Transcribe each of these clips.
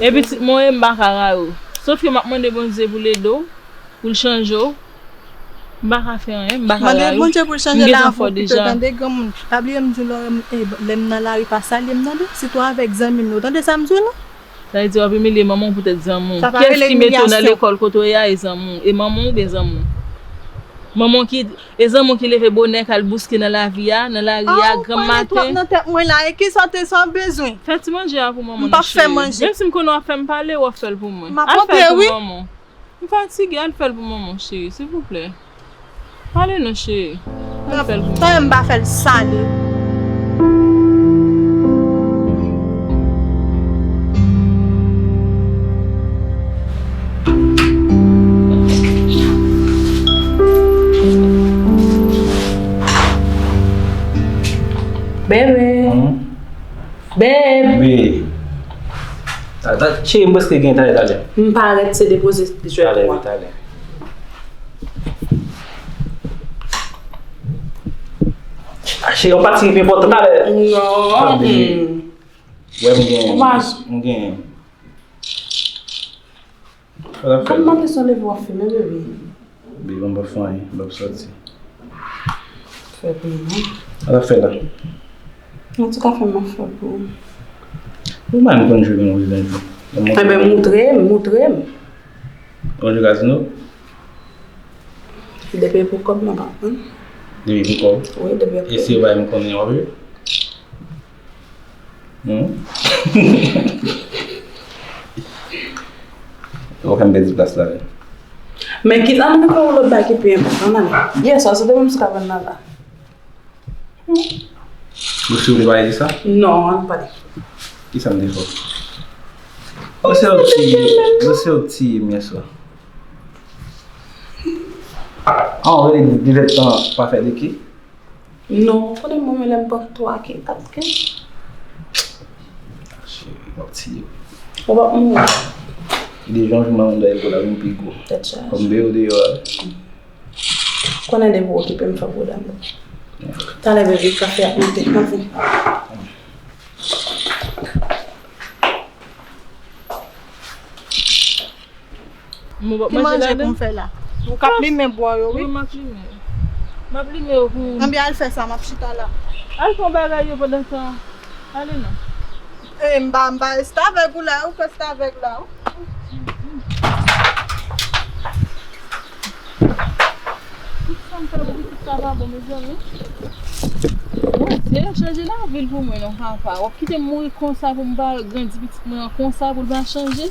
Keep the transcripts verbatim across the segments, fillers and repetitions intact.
E pitit mwen, m pa ka rayi w. Sòf ke m ap mande Bondye pou l ede w, pou l chanje w. M pa ka fè anyen, m pa ka rayi w. Mande Bondye pou l chanje lavi w pito, tande granmoun. Pa bliye m di w lè, eh, lè m nan lari pa salye m, tande. Sitou avèk zanmi m yo, tande sa m di w la? Sa vle di w ap imilye manman w poutèt zanmi w. Kiyès ki mete w nan lekòl kote w ye a? E zanmi w. E manman w oubyen zanmi w? Manman w ki, e zanmi w ki leve bonè k al bouske nan lavi a, nan lari a, granm maten. Ou konnen twòp nan tèt mwen la, e kisa w te sa w bezwen? Fè ti manje a pou manman w, cheri. M p ap fè manje. Menm si m konnen w ap fè m pale, w ap fè l pou mwen. M ap antre wi. M fatige, al fè l pou manman w, cheri, silvouplè. Ale non, cheri. Al fè l pou manman w. Tande m pa fè l sale. Bebe. Babe. Wi. Ata, cheri, m prèske gen talè, talè. M parèt se depoze jwèt ou a. Talè, wi, talè. Ah, cheri, yon pati ki pi enpòtan talè. Non. Tande. Wè, m gen, m gen. Sa w ap fè la? Kòm maten sa w leve w ap fimen, bebe. Bebe, m p ap fè anyen, m p ap sòti. Fè pou mwen. Sa w ap fè la? An tou ka, fè m ap fè pou ou. Ou pa konn jwe nan yon jwe. Enben, moutre m, moutre m. Ou jwe kazino? Depi pou kòb, mwen pa konn. Depi pou kòb? Wi, depi pou kòb. E si yo bay m konnen w ap jwe? Hmm? Ou fè m pèdi plas la, wi. Men kit, ann fè yon lòt bagay ki pi enpòtan, ann ale. Yè swa, se demen m sou ka vann nan la. Ou si w te pale de sa? Non, ann pale. Kisa m te fè w? Ou se w ti, ou se w ti yè swa. Ah, ou rele di lè tan pa fè de ki? Non, ou konnen mwen menm lè m pran twa ke, kat ke. Cheri, w ap tiye m. Ou p ap mouri. Deja yon jou m ap dèyè l pou l ap vin pi gwo. Tèt chaje. Kòm deyò deyò a. Konnen depi w okipe m fè pwoblèm. Talè bebe, kafe ap monte. Ann vini. Ki manje pou m fè la? Ou k ap limen bwa yo, wi. Wi, m ap limen. M ap limen yo pou ou. Anben, al fè sa, m ap chita la. Al fè yon bagay yo pandan tan an. Ale non. E, m pa, m pa restavèk ou la, ou k restavèk la, wi. Tout sa m fè pou pitit sa pa bon, mezanmi. Bondye, chanje lavi l pou mwen non, papa. W ap kite m mouri konsa pou m pa grandi pitit mwen an konsa pou l pa chanje?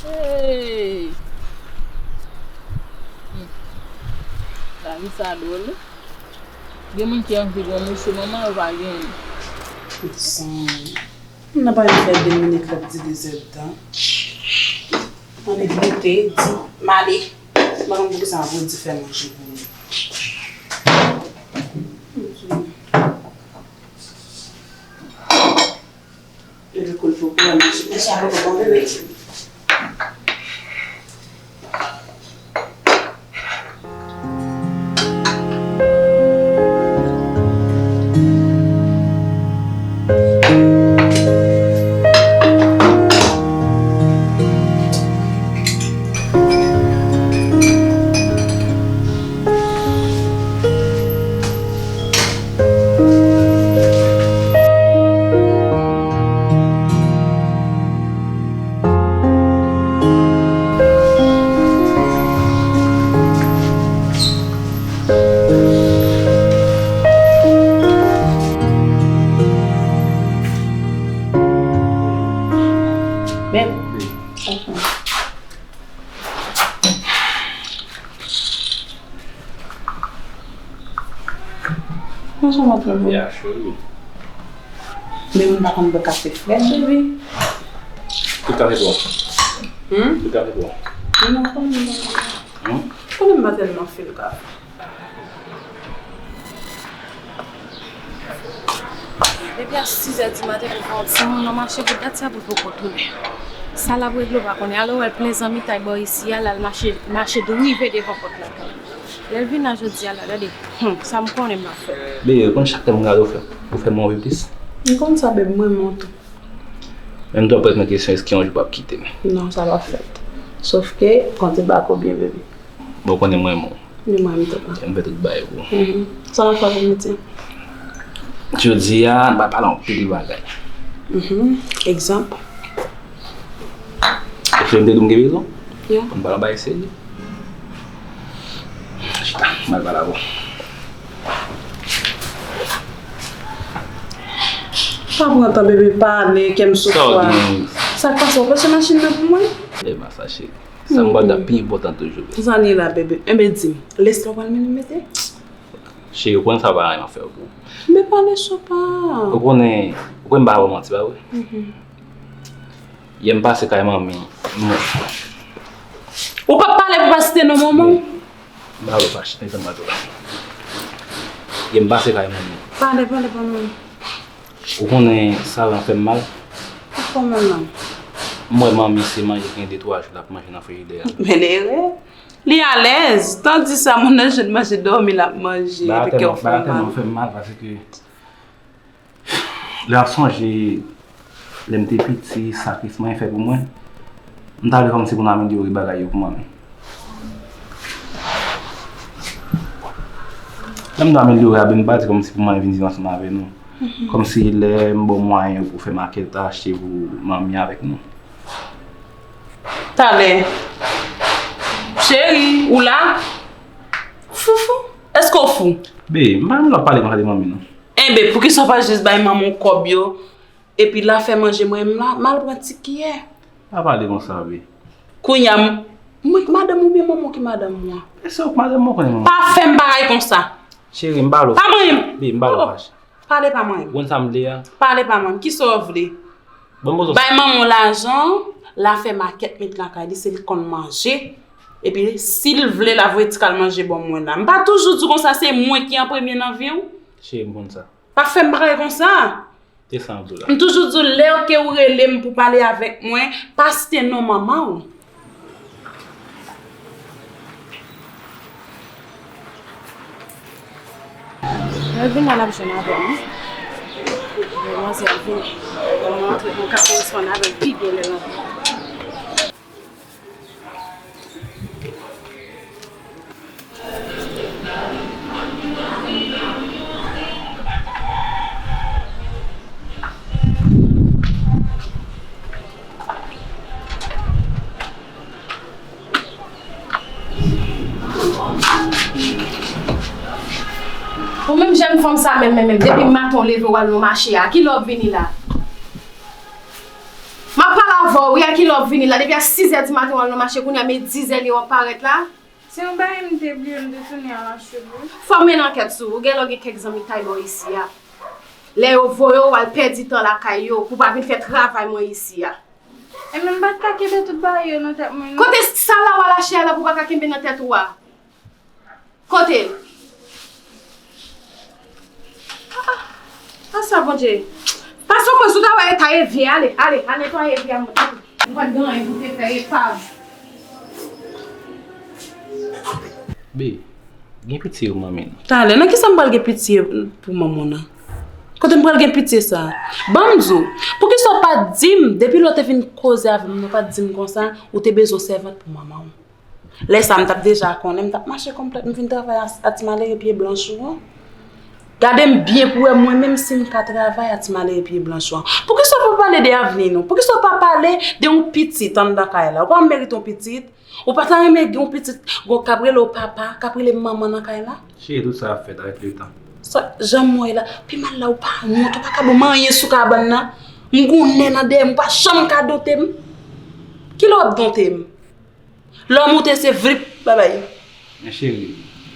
Hey! Hmm. Lavi sa dwòl, wi. Gen moun ki anvi gon mesye, manman yo pa genyen. Zanmi. Moun nan pa menm fè de minit l ap di dezèdtan. Annik moute, di m ale. M pa konn poukisa m ap redi fè manje pou li. Yo di kou l poko wè manje. Manje a poko bon, bebe. Bonjou, madanm. Ya, cheri. Men moun pa konn bwè kafe frèt, bebe. Tout kafe twò. Hmm? Tout kafe twò. Non, konnen m pa, hmm? Konnen m pa tèlman fil kafe. Depi a sis è di maten pou fè yon timoun nan mache pou dat sa pou l poko tounen. Sa l ap regle w pa konnen. Alò w wè l plen zanmitay bò isi a, l al mache, mache rive devan pòt lakay. Lè l vin la jodi a la, gade, hmm, sa m konnen m ap fè. Bebe, ou konn chak lè m gade w fè, ou fè m anvi plis. M konn sa, bebe, mwen renmen w tou. Menm tou ap poze m kesyon, èske yon jou p ap kite m? Non, sa p ap fèt. Sòf ke, konte bak ou byen, bebe. Bon, ou konnen mwen renmen w. Ni mwen menm tou. M fè tout bagay pou ou. Mhm. Sa w ap fè pou midi? Jodi a, n pral pale anpil bagay. Mhm. Egzanp? Ou fè m te di w m gen rezon? Yeah. Pou n pale yon bagay serye. Chita, m al pale avè w. Pa pran tan, bebe, pale, kè m sou fwa. Sa w gen? Sa k pase, w pase machin nan pou mwen? Leve sa, cheri. Sa m pral di ap pi enpòtan toujou. Sa li la, bebe. Enben, di m, lè sa w pral mennen m mete? Cheri, ou konn sa pa renmen fè pou ou. Men pale, Chopa. Ou konnen, ou konnen m pa ba w manti, pa vre? Mhm. Yè m pase kay manmi m. Ou p ap pale pou w pa site non manman w? M pa vle fache, men sa m pral di w la. Yè m pase kay manmi m. Pale, pale, pa manmi. Ou konnen sa lan fè m mal? Ou fè w mal la? M wè manmi se manje gen de twa jou l ap manje nan frijidè a. Bèl erè. Li alèz. Tandis sa moun nan jwenn manje dòmi l ap manje epi kè w fè w mal. Bagay tèlman fè m mal paske lè m ap sonje lè m te piti, sakrifis manmi fè pou mwen, m ta vle kòmsi pou n amelyore bagay yo pou mwen menm. Lè m di amelyore a, ben m pa di kòmsi pou manmi vin viv ansanm avè nou. Mhm. Kòmsi lè m ba w mwayen yo pou w fè makèt, achte pou manmi avèk nou. Talè. Cheri, ou la? Foufou, èske w fou? Be, m pa renmen lè w ap pale konsa de manmi non. Enben, poukisa w pa jis bay manman w kòb yo, epi l a fè manje mwen menm la, m al pran ti kiyè? Pa pale konsa, be. Kounye a, m, mwen k madanm ou byen manman w ki madanm mwen? E se ou k madanm mwen, ou konnen manman. Pa fè m bagay konsa. Cheri, m pa vle w fache. Pa manyen m. Be, m pa vle w fache. Pale pa manyen m. Ou konn sa m vle a? Pale pa manyen m. Kisa w vle? Ban m poze w. Bay manman w lajan, l a fè makèt met lakay li, se li k konn manje. Epi, si l vle, l a voye ti kal manje ban mwen la. M pa toujou di w konsa, se mwen ki an premye nan vi w? Cheri, m konn sa. Pa fè m bagay konsa. Se sa m di w la. M toujou di w, lè ke w rele m pou pale avèk mwen, pa site non manman w. Lè l vin la, l ap jwenn avè m. Demwazèl vini. Mwen antre, mwen ka koresponn avè l pi byen lè l antre. Ou menm jèn fanm sa menm, menm, menm, depi maten w leve w al nan mache a, kilè w ap vini la? M ap pale avè w, wi, a kilè w ap vini la? Depi a sizè di maten w al nan mache, kounye a men dizè li w ap parèt la? Se yon bagay m te bliye, m te tounen al achte pou ou. Fò m mennen ankèt sou ou. Ou genlè gen kèk zanmi k ta bò isi a. Lè yo voye w al pèdi tan lakay yo, pou w pa vin fè travay mwen isi a. E men m pa t ka kenbe tout bagay yo nan tèt mwen, non. Kote sa la w al achte a la pou w pa ka kenbe nan tèt ou a? Kote l? Ah, ah. Ah, sa, Bondye. Pase w mwen sou travay, ta evye, ale, ale, al netwaye evye a mwen. M pa t gen anyen pou te fè epav. Be, gen pitye pou manmi nou. Talè, nan kisa m pral gen pitye pou manman w nan? Kote m pral gen pitye sa? Ban m di w, poukisa w pa t di m, depi lè w te vin koze avè m, ou pa t di m konsa, ou te bezwen sèvant pou manman w? Lè sa a, m t ap deja konnen, m t ap mache konplèt, m fin travay a, a ti malere pye blanch ou an. Gade m byen pou wè mwen menm si m ka travay a ti malere pye blanch ou an. Poukisa w pa pale de avni nou? Poukisa w pa pale de yon pitit anndan kay la? Ou pa merite yon pitit? Ou pa ta renmen gen yon pitit, gon k ap rele w papa, k ap rele m manman nan kay la? Cheri, tout sa ap fèt avèk letan. Sa, jan m wè la, pi mal la, ou pa wont, ou pa ka ban m anyen sou kabann nan. M gon nè nan dèyè m, ou pa janm ka donte m. Kilè w ap donte m? Lè w moute se vrip, babay. Men cheri,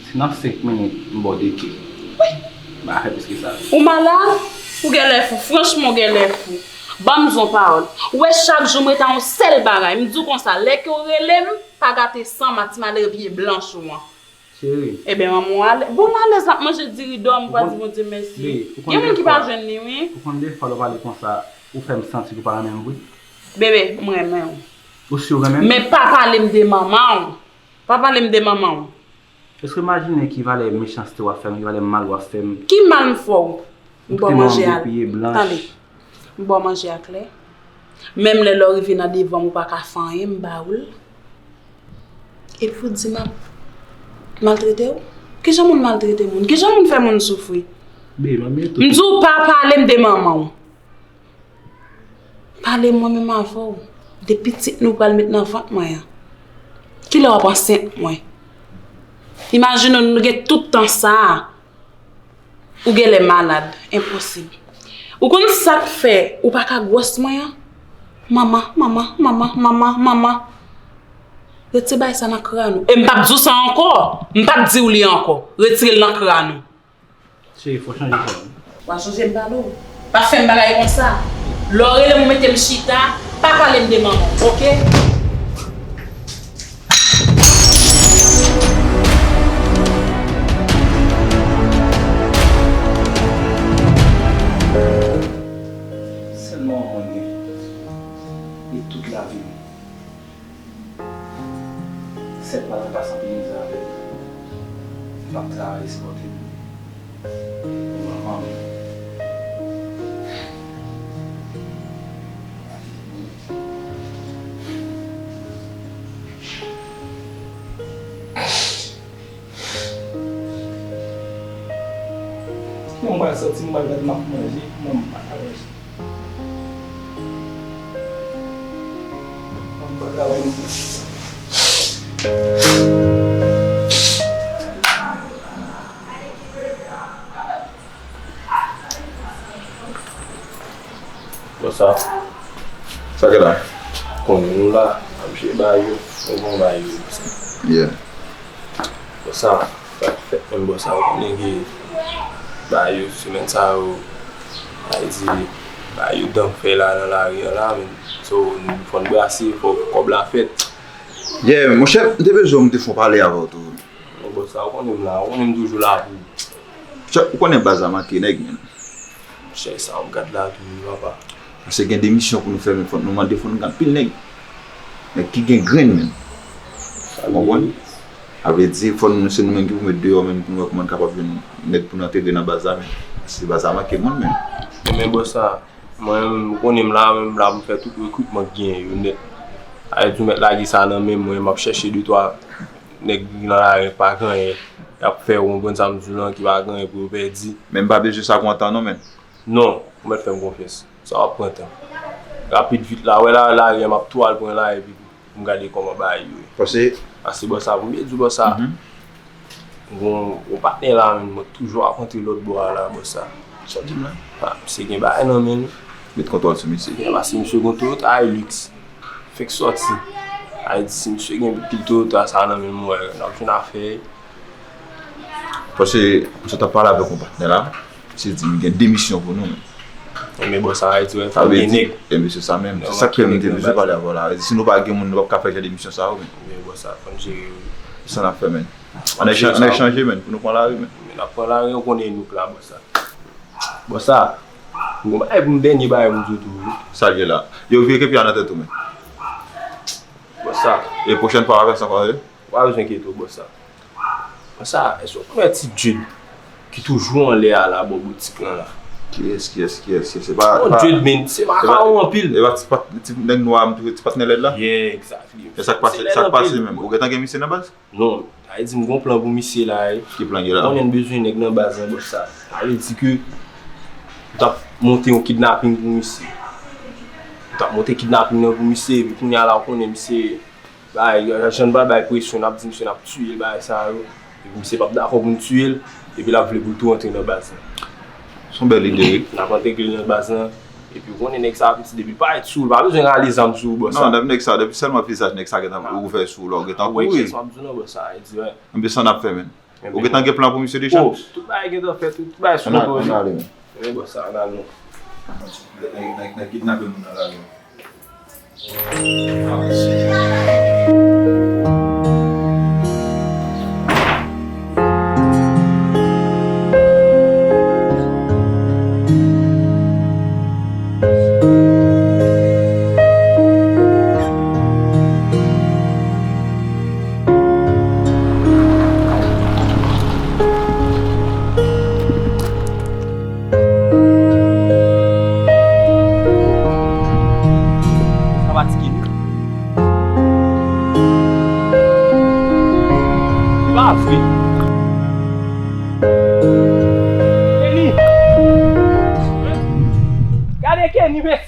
si nan senk minit m ba w de ke. Wi. M pa fè plis ke sa. Ou malad? Ou genlè fou. Franchman, ou genlè fou. Ban m di w yon pawòl. Ou wè chak jou m rete a yon sèl bagay. M di w konsa, lè ke w rele m, pa gate san m a ti malere pye blanch ou an. Cheri. Ebyen, manman w alèz. Bon, l alèz l ap manje diri dòmi, ou pa di Bondye mèsi. Gen moun ki pa jwenn li, wi. Ou konn defwa lè w pale konsa, ou fè m santi ke w pa renmen m vre. Bebe, m renmen w. Ou si w renmen m? Men pa pale m de manman w. Pa pale m de manman w. Èske w imajine ki valè mechanste w ap fè m, ki valè mal w ap fè m? Ki mal m fè w? M ba w manje a. Tande. M ba w manje a klè. Menm lè, lè w rive nan devan m, ou pa ka fè anyen, m ba ou l. Epi w di m ap maltrete w? Kijan moun maltrete moun? Kijan moun fè moun soufri? Babe, m ap byen tou. M di w pa pale m de manman w. Pale mwen menm avè w. De pitit nou pral met nan vant mwen an. Kilè w ap ansent mwen? Imajine w, nou gen tout tan sa a. Ou genlè malad. Enposib. Ou konn sa k fè ou pa ka gwòs mwen an? Manman, manman, manman, manman, manman. Retire bagay sa nan kràn ou. E m p ap di w sa ankò. M p ap di w li ankò. Retire l nan kràn ou. Cheri, fò chanje sa wi. W a sonje m pale w. Pa fè m bagay konsa. Lè w rele m ou mete m chita, pa pale m de manman w, oke? Sèl manman mwen gen. E tout lavi m. Sèt mwa nan pase anpil mizè avè l. M ap travay sipòte l. Manman m. Mwen pral sòti, mwen pral gade m ap manje, mwen m pa ka manje. Mwen m pa ka manje. Bon sa. Sa gen la? Konnen nou la, ap jwe ba yo, nou gon ba yo. Yeah. Bon sa, sa k fèt menm bon sa, ou konnen ke ba yo, semèn sa yo, sa vle di, ba yo dan fè la nan lari an la, men, so, nou fò n brase, fò kòb la fèt. Yeah, monchè, m te bezwen w, m te fon pale avè w tou. Bon sa, ou konnen m la, ou konnen m toujou la pou ou. Monchè, ou konnen baz la manke nèg, menn. Chèch sa w ap gad la tou wi papa. Paske gen de misyon pou nou fè, men fòk nou mande, fòk nou gen anpil nèg. Nèg ki gen grenn, menn. Ou konprann? Sa vle di, fò nou, se nou menm ki pou met deyò menm pou nou wè kòman n kapab jwenn nèg pou nou antere nan baz la, menn. Paske baz la manke moun, menn. Men bòs sa, mwen menm, ou konnen m la, menm m la pou m fè tout rekritman k genyen yo nèt. Sa vle di ou mèt lage sa nan men m, mwen m ap chèche de twa nèg ki nan lari pa gen anyen. Y ap fè w konprann sa m di w lan ki pa gen anyen pou yo pèdi. Men m pa bezwen sa pran tan non, menn. Non, ou mèt fè m konfyans. Sa w ap pran tan. Rapid vit la, wè la, lari a m ap tou al pran la epi pou m gade kòman bagay yo ye. Paske. Paske bòs sa, pou m byen di w bòs sa. Mhm. Gon, gon patnè la, menn, mwen toujou ap rantre lòt bò a la, bòs sa. Sa w di m la? Ah, misye gen bagay nan men l. Met kontwòl sou misye. Yeah, paske misye gon Toyota Hilux. Fèk sòti. Sa vle di si misye gen pil Toyota sa nan men l, mwen wè n ap jwenn afè. Paske, misye t ap pale avèk yon patnè la, misye di m gen de misyon pou nou, men. Enben bòs sa, sa vle di wè, fò gen nèg. Enben se sa menm. Se sa k fè m te bezwen pale avè w la. Sa vle di si nou pa gen moun, nou p ap ka fè jan de misyon sa yo, men. Enben bòs sa, fò n jere yo. Se sa n ap fè, men. Ann echanje, men, pou nou pran lari, men. Men n ap pran lari, ou konnen nou k la, bòs sa. Bòs sa, gon bagay pou m dènye bagay pou m di w tou, wi. Sa l ye la? Yo vire kepi a nan tèt ou, men. Bòs sa. E pwochèn fwa w a fè sa ankò, wi. Ou pa bezwen enkyete w, bòs sa. Bòs sa, èske w konn wè ti Jude ki toujou anlè a la bò boutik lan la? Kiyès, kiyès, kiyès, kiyès? Se pa, bon, pa, Jude, men, se makawon anpil. E pa ti pat-, ti nèg nwa a m tou, ti patnè lèd la? Yeah, exactly. E sa k pase, sa k pase menm? Ou gentan gen misye nan baz? Non, sa vle di m gon plan pou misye la, wi. Ki plan gen la? Konnen n bezwen nèg nan baz lan, bòs sa. Sa vle di ke m t ap monte yon kidnaping pou misye. M t ap monte kidnaping nan pou misye, epi kounye a la, ou konnen misye, bay, jan n pral bay presyon, n ap di misye n ap tiye l, bagay sa yo. Epi misye p ap dakò pou n tiye l, epi l ap vle pou l tou antre nan baz lan. Se yon bèl ide, wi. N ap antre l nan baz lan. Epi ou konnen nèg sa a piti, depi l parèt sou ou, l pa bezwen rale zam sou ou, bòs sa. Non, depi nèg sa, depi sèlman vizaj nèg sa gentan ouvè sou ou la, ou gentan kouri. Ou wè kiyès m ap di w lan, bòs sa, e dirèk. Enben sa n ap fè, menn. Ou gentan gen plan pou misye deja? Oh, tout bagay gentan fèt, tout bagay sou kontwòl. Ann ale, men. Men bòs sa, ann ale non. Nèg, nèg, nèg kidnape moun nan lari.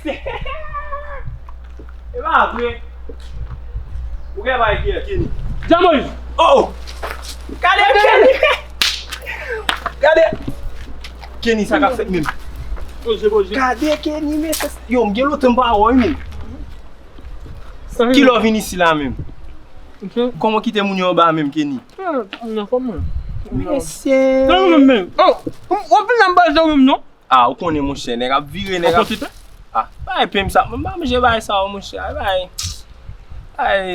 E pa vre. Ou gen bay kiyè, Kenny? Jean Moïse! Oh! Gade Kenny! Gade! Kenny, sa k ap fèt menm? Poze, poze. Gade Kenny, men se, yo, m gen lontan m pa wè w, men. Ki lè w vin isi la menm? Kòman w kite moun yo anba menm, Kenny? Mesye. Non, non, men. Oh, w ap vin anba, non? Ah, ou konnen, monchè, nèg ap vire, nèg ap... Ah, bay pen m sa, mwen pa manje bay sa, monchè, ay, bay. Ay,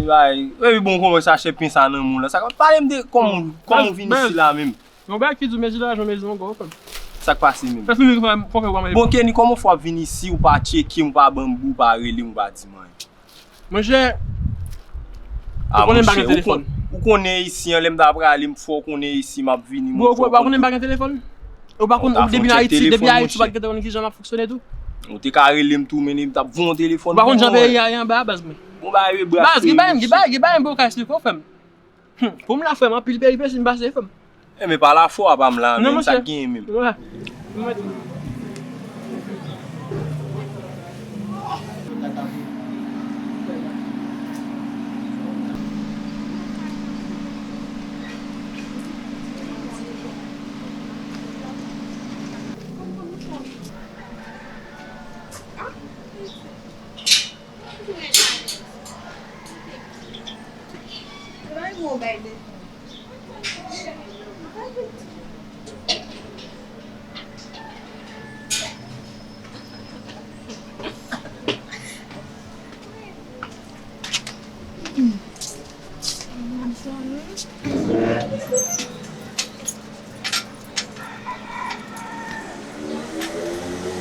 bay. Epi bon, kòman sa chèpin sa nan moun la? Sa ka pale m de kòman, kòman ou vin isi la menm? Yon bagay ki di w mezi lajan, mezi yon gwo fanm. Sa k pase menm? Bon, Kenny, kòman fwa w ap vin isi, ou pa tcheke m, ou pa ban m bri, ou pa rele m, ou pa di m anyen? Monchè, ou konnen m pa gen telefòn. Ou konnen isi an, lè m ta prale, m fè w konnen isi, m ap vini, m fè w konnen. Ou pa konnen m pa gen telefòn? Ou pa konn, depi Ayiti, depi Ayiti, ou pa t gentan konn kijan l ap fonksyone tou? Ou te ka rele m tou, men m t ap voye yon telefòn pou mwen. Ou pa konn jan peyi a ye anba a, baz mwen. Bon, bagay yo bras peyi, monchè. Baz, gen bagay, gen bagay, gen bagay m poko ka eksplike w, frè m. Hmm, pou m la, frè m, anpil peripesi m pase, frè m. Eh, men pa lafwa w ap ba m la, menm sa k genyen menm.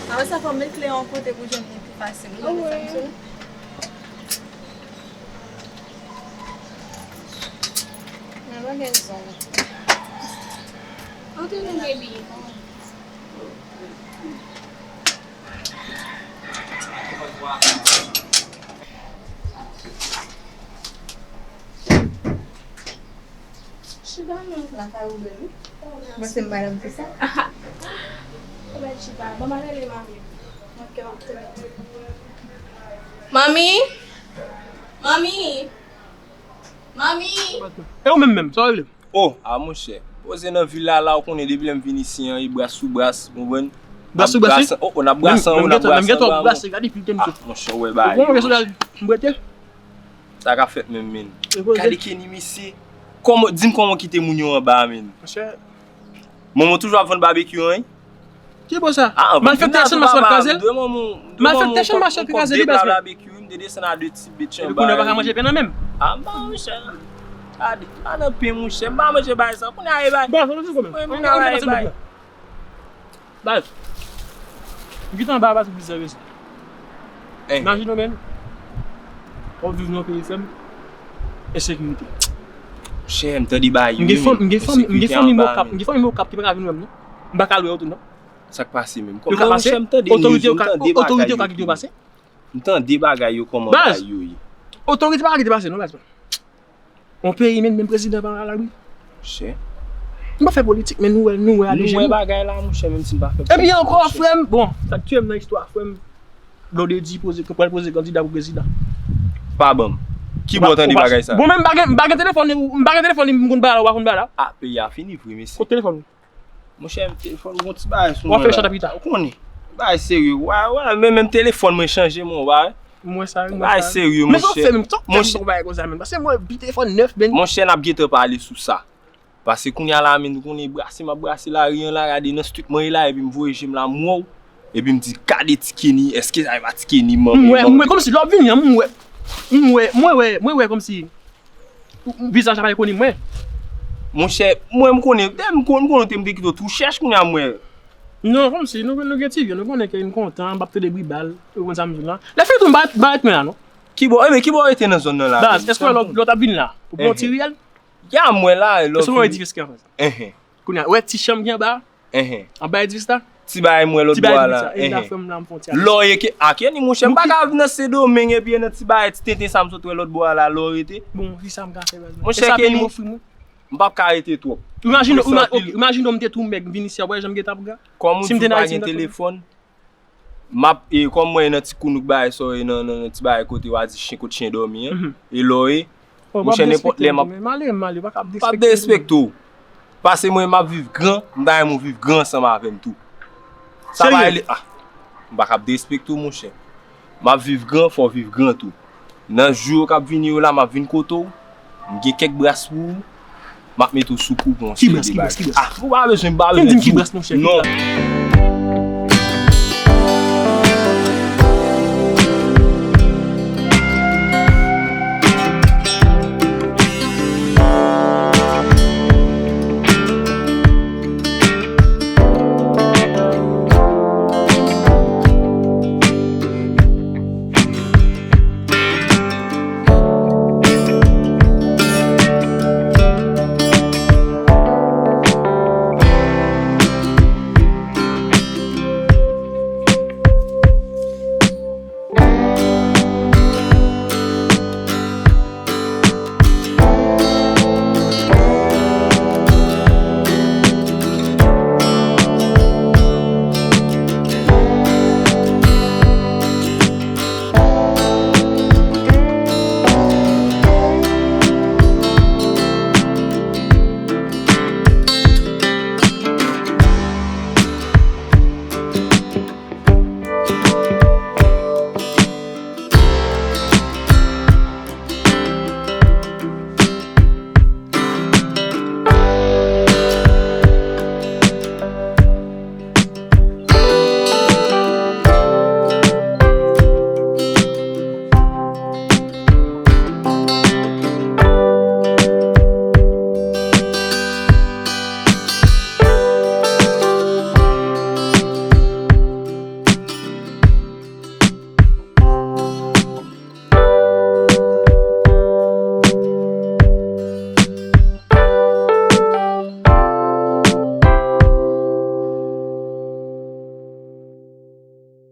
Apre sa, fò m met kle an kote pou jwenn li pi fasil. Ou konnen sa m sou? Mwen pa gen zong. Antre non, baby. Chita non. Lakay ou bèl, wi. Mwen se madanm ki sa. Ou bèl chita. Ban m al rele manmi. Ok, ok. Manmi! Manmi! Manmi! E ou menm menm, sa w rele? Oh, a monchè. Poze nan vil la, la, ou konnen depi lè m vin isi an, e bras sou bras, ou konprann? Bras sou bras, wi. Oh, oh, n ap bras anwo, n ap bras anba. Menm gentan, menm gentan w ap brase, gade pil ke m sou. Ah, monchè, w wè bagay yo, monchè. M rete. Sa k ap fèt menm, men? Gade Kenny, mesye. Kòman, di m kòman w kite moun yo anba, men? Monchè. Manman w toujou ap vann babekyou an, wi? Ki bò sa? Ah, malfektè Chanmas pral kraze l. Malfektè Chanmas pral kraze li, baz mwen. Epi kounye a w pa ka manje pen nan men m. Ah, ba, monchè. Gade, pa nan pen, monchè. M pa manje bagay sa. Kounye a, e bay. Baz, ou di kòman? Mwen, mwen, mwen, mwen, mwen, baz. M gentan anba a pase plizyè rezo. Imajine w, men. W ap viv nan yon peyi, frè m, ensekirite. Monchè, m tande bagay yo, wi, men. M gen fanmi, m gen fanmi, m gen fanmi m Okap, m gen fanmi m Okap ki pa ka vin wè m, non. M pa ka al wè yo tou, non. Sa k pase menm? Kòman, monchè, m tande nivo, m tande bagay yo. Otorite yo ka kite yo pase? M tande bagay yo, kòman bagay yo ye. Otorite pa ka kite pase, non, baz. Yon peyi, men, menm prezidan pa alabri. Monchè. M pa fè politik, men nou wè, nou wè a de je nou. Nou wè bagay la, monchè, menm si n pa fè politik, monchè. Epi ankò, frè m, bon, sa k tiye m nan istwa, frè m, Blondedy poze, pral poze kandida pou prezidan. Pa ban m. Ki bò w tande bagay sa? Bon, men m pa gen, m pa gen telefòn, m pa gen telefòn, m konn bagay la, ou pa konn bagay la. Ah, peyi a fini vre, mesye. Kot telefòn ou? Monchè, telefòn gon ti bagay sou mwen la. W ap fè chante pita. Ou konnen. Bagay serye. Wè, wè, men menm telefòn mwen chanje, mon, wè. Mwen sa, mwen sa. Bagay serye, monchè. Men sa w fè menm, sa w fè m gon bagay konsa menm. Paske mwen, bi telefòn nèf, men. Monchè, n ap gentan pale sou sa. Paske kounye a la, men, nou konnen brase, m ap brase lari an la, gade nan street mwen ye la, epi m voye je m la, m wè w. Epi m di, gade Ti Kenny, èske sa e pa Ti Kenny, manman? M wè, m wè, kòmsi lè w ap vini an, m wè. M wè, mwen wè, mwen wè kòmsi. Ou, ou, vizaj la pa rekoni mwen. Monchè, mwen m konnen, dèyè m konnen, m konnen te, m te kite w tou chèch kounye a m wè. Non, kòmsi nou, nou gen ti vye, nou konnen ke n kontan, m ap tande bri bal, ou konn sa m di w la. Lè fini tou m pa, pa ret mwen la, non. Ki bò, e men ki bò w rete nan zòn nan la menm? Baz, èske lè w, lè w t ap vin la, ou pran yon ti riyèl? Ya, m wè la, lè w vini. Èske w wè edifis ki anfas? Enhen. Kounye a, ou wè ti chanm ki anba a? Enhen. Anba edifis la? Ti bagay m wè lòt bò a la. Ti bagay edifis la. E la frè m la m fè yon ti alèz. Lè w ye ke, a Kenny, monchè, m pa ka viv nan Sendomeng epi e nan ti bagay, ti tenten sa m sot wè lòt bò a la, lè w rete. Bon, kisa m ka fè, baz mwen? Monchè Kenny, m p ap ka rete twòp. Imajine, imajine w m te tou mèg, m vin isi a, w wè jan m gentan ap gra? Kòm ou di w pa gen telefòn, M ap, e, kòm mwen nan ti kounouk bagay sa, e nan, nan, nan ti bagay kote w a di chen kot chen dòmi an. E lò e, monchè, nenpòt lè m ap, Male, male, pa ka ap pa derespekte w. Pase mwen, m ap viv gran, m ta renmen w viv gran ansanm avè m tou. Sa pa rele, ah, m pa ka ap derespekte w, monchè. M ap viv gran, fò w viv gran tou. Nan jou yo k ap vini yo la, m ap vin kote w. M gen kèk bras pou ou. M ap mete w sou kou pou yon seri de bagay. Ah, ou pa bezwen, m pa bezwen di w. Non.